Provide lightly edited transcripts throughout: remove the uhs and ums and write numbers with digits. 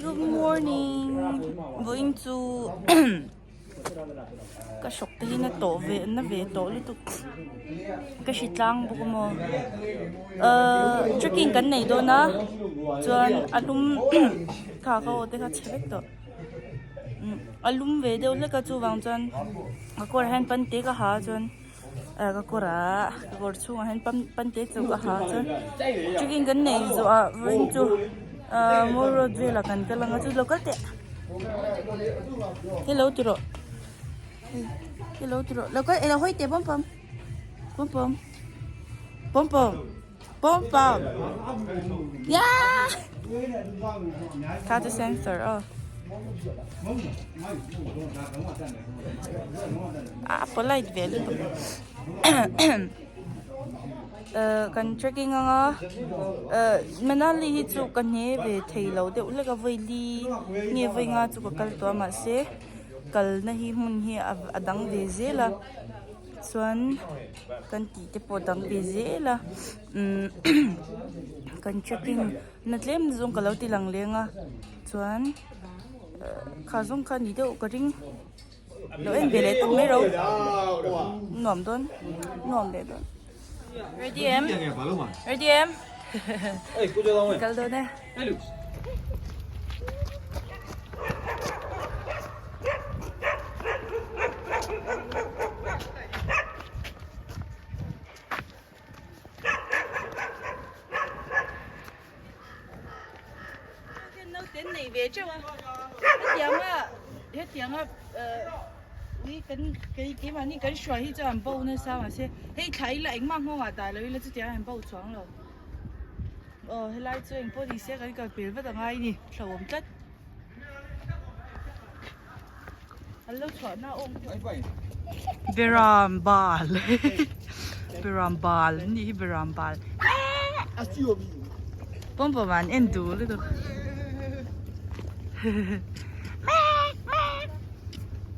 Good morning vawiin chu ka hrawk te hi na tawh ve na ve tawh lutuk ka hri tlang bawk a maw ahh trekking kan nei dawn a chuan a lum kha ka aw te kha chhe vek tawh a lum ve deuh hlek a chuvang chuan ka kawrah hian pante ka ha a chuan. ah ka kawr ah ka kawr chhungah hian pan pante chu ka ha chuan trekking kan nei zawh ah vawiin chu ah mall road velah kan kal anga chu lo kal teh hello ti rawh hello ti rawh lo kal elo hawi teh pawm pawm pawm pawm pawm pawm pawm pawm yeah kha chu sensor aw. A polite ve lutuk eh kan trekking anga eh Manali hi chu ka hne ve thei lo deuh hlek a vawi li nge vawi nga chu ka kal tawh a mahse kalna hi hmun hi a dang ve zel a chuan kan tih te pawh a dang ve zel a umm kan trekking na tlem zawng ka lo ti lang leng a chuan kha zawng kha ni deuh ka ring lo en ve leh tawp mai ro nuam dawn nuam leh dawn ready em ready em kal dawn e. Naute an nei ve teuh a hetianga hetianga eh ui kan kei keimahni kan hruai hi chuan an bo nasa mahse hei thla ila engmah nghawngah dah lo ila chutiang an bo chuang lo aw helai chu engpawh ni se kan kal pel vat a ngai a ni hlauhawm tlat an lo chhuah na awm Beram bal Beram bal an nih hi Beram bal Pawm pawm an en duh lutuk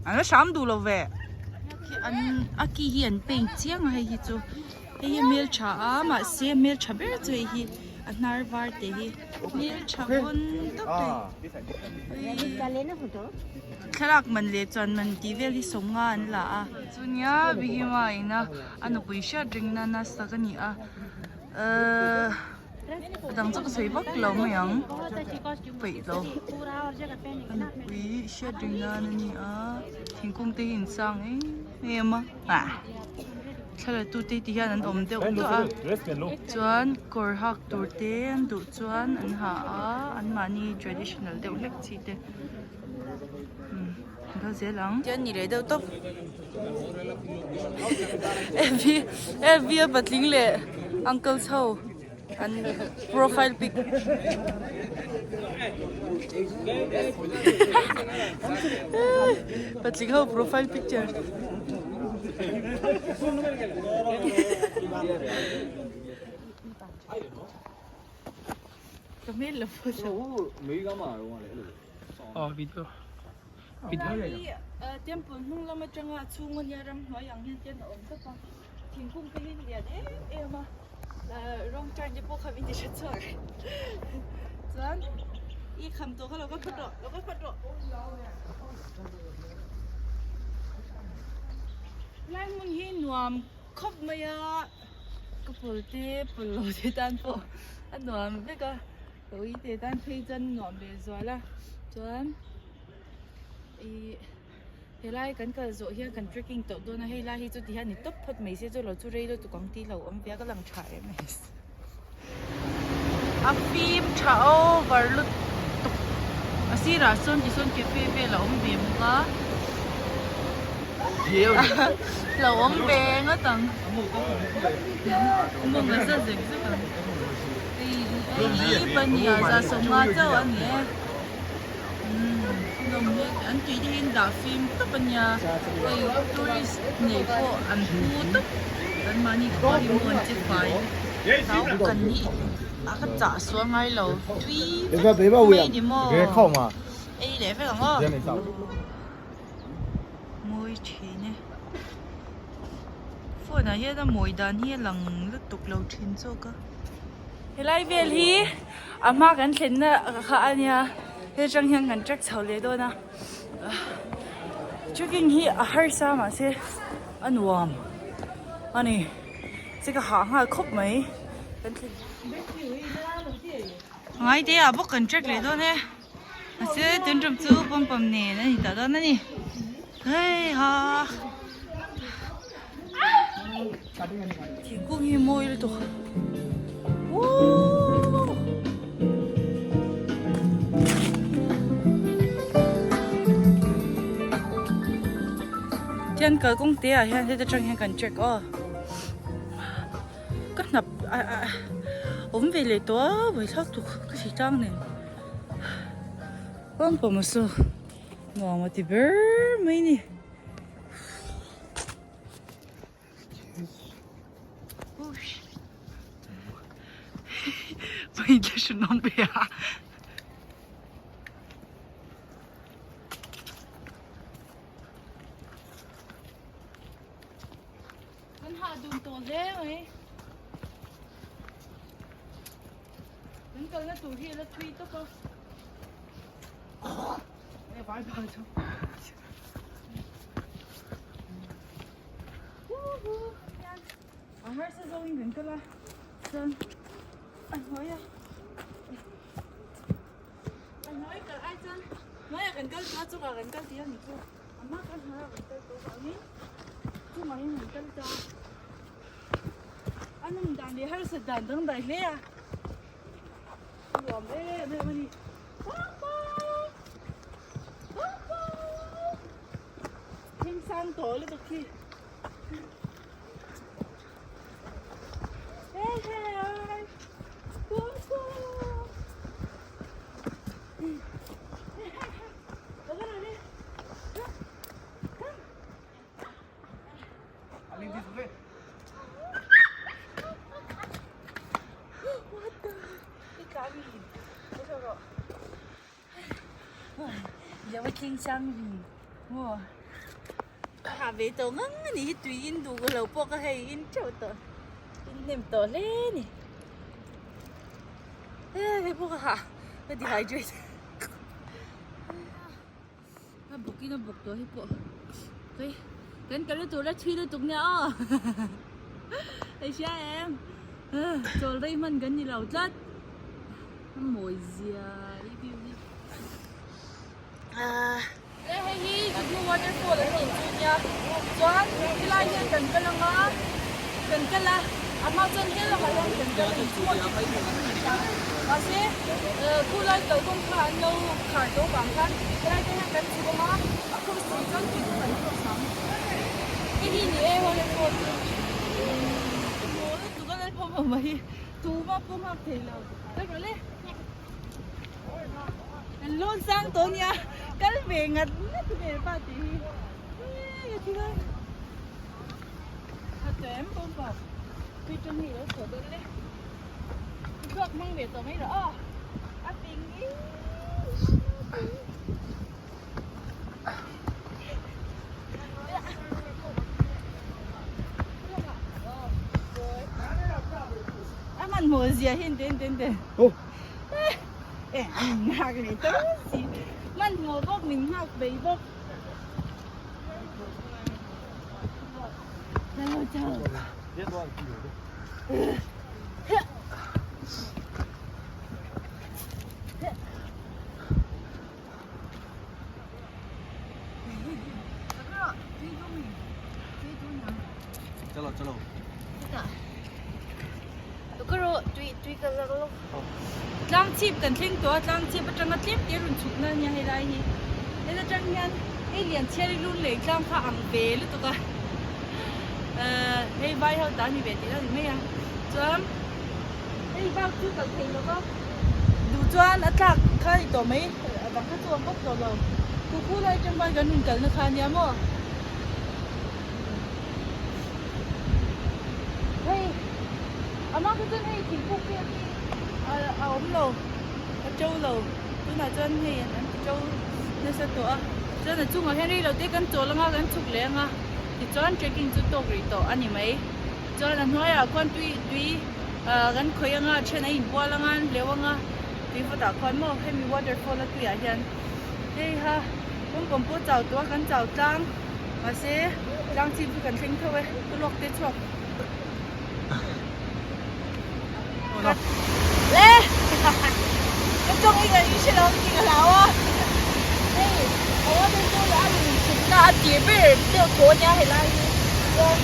An la hram duh lo ve an a ki hi an paint chiang a hei hi chu hei hi hmeltha a mahse hmeltha ber chu hei hi a hnar var te hi hmeltha pawn tawp hei. Thlalak man leh chuan man tih vel hi sawmnga an la a. Chunia Bihima ina a nupui hriat reng nana sak a ni a ehh a dang chu ka sawi vak lo mai ang peih lo a nupui hriat reng nan a ni a thingkung te hi an sang em em a ah thla la tu te ti hian an awm deuh tawh a chuan kawr hak tur te an duh chuan an ha a anmahni traditional deuh hlek chi te. Kal zel ang. Tian ni leh deuh tawp. Evi Evi a patling leh uncle chho an profile pic. Patling ho profile picture. Ka hmel lo pawh lo. Aw video video Hei temple hnung lam atanga a chhung ania ramhnuai ang hian ten a awm tawp a thingkung te hi lian em em a rawng turn te pawh kha min ti hre chhuak chuan i kham tawh kha lo va phawt rawh lo va phawt rawh lai hmun hi nuam khawp mai a ka pawl te pawl lo te tan pawh a nuam vek a. Ka ui te tan phei chuan nuam leh zual a chuan ih helai kan kal zawh hian kan trekking tawh dawn a hei lai hi chu ti hian ni tawp phawt mai se chu lo chu rei lutuk ang tih hlauhawm ve a ka lang tha em mai a fim tha over lutuk a sirah sawn tisawn cafe vel a awm ve bawk a hlauhawm ve ngawt ang mawng a za zek zek ang. Hei hi pahnih za sawmnga chauh a ni e umm an tui te hi an dah fim tawp a nia hei tourist nei pawh an phu tawp an mahni khua hi maw an che fai kan hi a ka chah sual ngai lo tui vek mai ni maw ei leh vek ang aw mawi thin e phone ah hian a mawi dan hi a lang lutuk lo thin zawk a helai vel hi a hma kan thlenna kha a nia. He atang hian kan trek chho leh dawn a trekking hi a harsa mahse a nuam a ni che ka hah nghal khawp mai kan thlen ngai te ah bawk kan trek leh dawn e mahse tun tum chu pawm pawm nen a ni tah dawn a ni hei ha thingkung hi mawi lutuk Woo! Tian kalkawng te ah hian heta tang hian kan check aw ka hnap a a awm ve leh tawh a buaithlak tuk ka si tlang nen pawm pawm a saw nuam a ti ber mai ni. Kan hah dun tawh hle mai. Kan kalna tur hi a la thui tawp a. A harsa zawngin kan kal a chuan a hnuai a a hnuai kal ai chuan hnuaiah kan kal tawh a chungah kan kal tih a ni chu a hma khan hnuaiah kan kal tawh avangin chungah hian kan kal ta a nawm dan leh harsat dan dangdai hle a nuam em em a ni. Thing sang tawh lutuk khi. Hey hey. What the? Ha ve tawh ngang a ni hi tui in duh ka lo pawh ka hei in teuh tawh in hnem tawh hle a ni he hei pawh ka hah ka dehydrate a bawk in a bawk tawh hi pawh hei kan kal na tur a thui lutuk nia aw hei hria em chawl rei hman kan ni lo tlat a mawi zia i view hi le hei hi Jugnu waterfall an tih chu nia chuan helai hian kan kal anga kan kal a a hma chuan hel lamah hian kan kal a ni chu maw mahse khulai kalkawng kha an lo khar tawh vang khan helai te hian kan chhuk ang a a cross tur chuan tui chu kan cross ang hei hi ni e waterfall chu mawl lutuk a lalpawm awm mai tuma pawh nghak thei lo kal rawh le kan lawn sang tawh nia kal ve ngat ngat ve pa tih hi hei a thil a a tawh em pawm pawh tui tang hi alo chhuah dawn le. Thluak hmang ve tawh mai rawh aw. A fing i. A man hmuh zia hin ten ten ten. Oh. Eh, min nghak leh tawh si. Man hmuh bawk min nghak bei bawk. Chalo chalo. Chalo chalo. Tlang chhip kan thleng tawh a, tlang chhip atanga tlem te rawn chhuk na ania helai hi. Heta tang hian hei lian chhiar i lun lei tlang kha ang ve lutuk a. Ahh hei vai ho ta ni ve tih a ni mai a. Chuan hei bak chu kal thei lo va, duh chuan a tlak kha a ni tawh mai, a dang kha chu a bawk tawh lo. Khuku lai atang khan kan rawn kalna kha ania maw. Hei amah kha chuan hei thingkung vel hi a a awm lo a to lo tunah chuan hei an ti to nasa tawh a chuan a chungah hian rei lo te kan chawl anga kan chhuk leh anga tichuan trekking chu tawk rih tawh a ni mai chuan a hnuaiah khuan tui tui ah kan khawih anga a then a inbual anga an hleuh anga. Tuivawtah khuan maw hemi waterfall a tuiah hian hei ha kawngkawm pawh chau tawh a kan chau tlang mahse tlang chhip chu kan thleng tho e ka luak te chhuak le ka tawng i kan hre lo tih ka hlau a hei a waterfall a rawn chhukna a tir ber deuh thaw ania helai hi chuan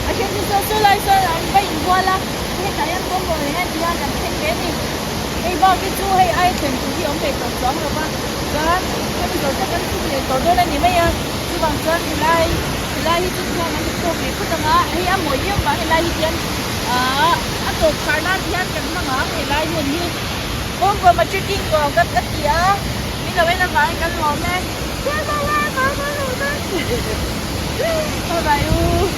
a then chu saw saw lai sawn an va inbual a hetah hian kawngkawn leh hian tihian an thleng ve a ni hei bak hi chu hei ai thlen tur hi a awm ve tawh chuang lo va chuan hemi zawh te kan tum leh tawh dawn a ni mai a chuvang chuan helai helai hi chu tihian an tawk leh phawt ang a hei a mawi em vang helai hi tihian ahh a tawp khar nan tihian kan hmang ang helai hmun hi kawngkawn a trekking nuam ka ka ti a min lo en avangin kan lawm e. Bye bye u.